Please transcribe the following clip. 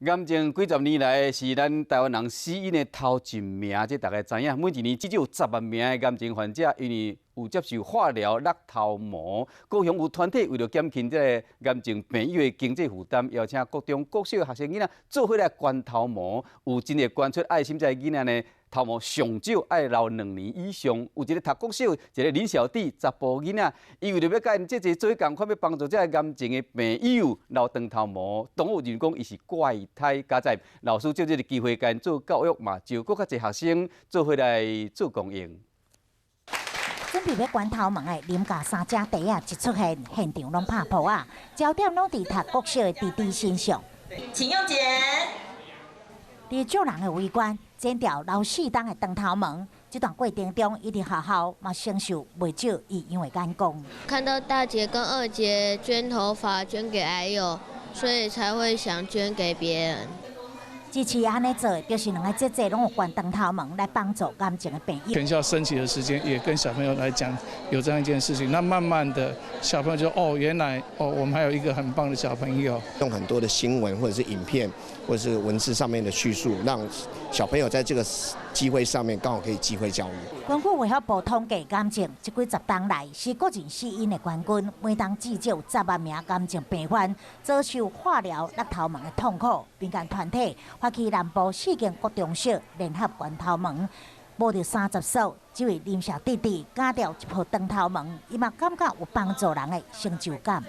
癌症幾十年來是咱台灣人死因的頭一名，這大家知影。每一年至少有10萬名的癌症患者，因為有接受化療、落頭毛。高雄有團體為著減輕這个癌症病友的經濟負擔，邀請國中、國小學生囡仔做伙來捐頭毛，有真會捐出愛心，這个囡仔呢，頭毛上少愛留2年以上。有一个讀國小，一个林小弟查埔囡仔，伊為著欲佮𪜶姐姐做仝款，欲幫助這个癌症的病友留長頭毛。同學認為講伊是怪胎，佳哉老師藉這个機會共𪜶做教育嘛，招閣較濟學生做伙來做公益。準備欲捐頭毛的林家三姐弟仔，一出現，現場攏拍噗仔，焦點攏佇讀國小的弟弟身上。請用剪。佇眾人的圍觀，剪掉留4冬的長頭毛。這段過程中，伊佇學校嘛承受袂少異樣的眼光。看到大姐跟二姐捐頭髮捐給癌友，所以才會想捐給別人。支持按呢做，就是兩个姐姐攏有捐長頭毛來幫助癌症的病友。全校升旗的時間，也跟小朋友來講有這樣一件事情。那慢慢的，小朋友就哦，原來哦，我們還有一個很棒的小朋友。用很多的新聞或者是影片，或者是文字上面的敘述，讓小朋友在這個機會上面剛好可以機會教育。根據衛福部統計，癌症這幾十冬來是個人死因的冠軍，每冬至少10萬名癌症病患遭受化療、落頭毛的痛苦。民間團體發起南部四間國中小聯合捐頭毛，募著30束。這位林小弟弟剪掉一撮長頭毛，伊嘛感覺有幫助人的成就感。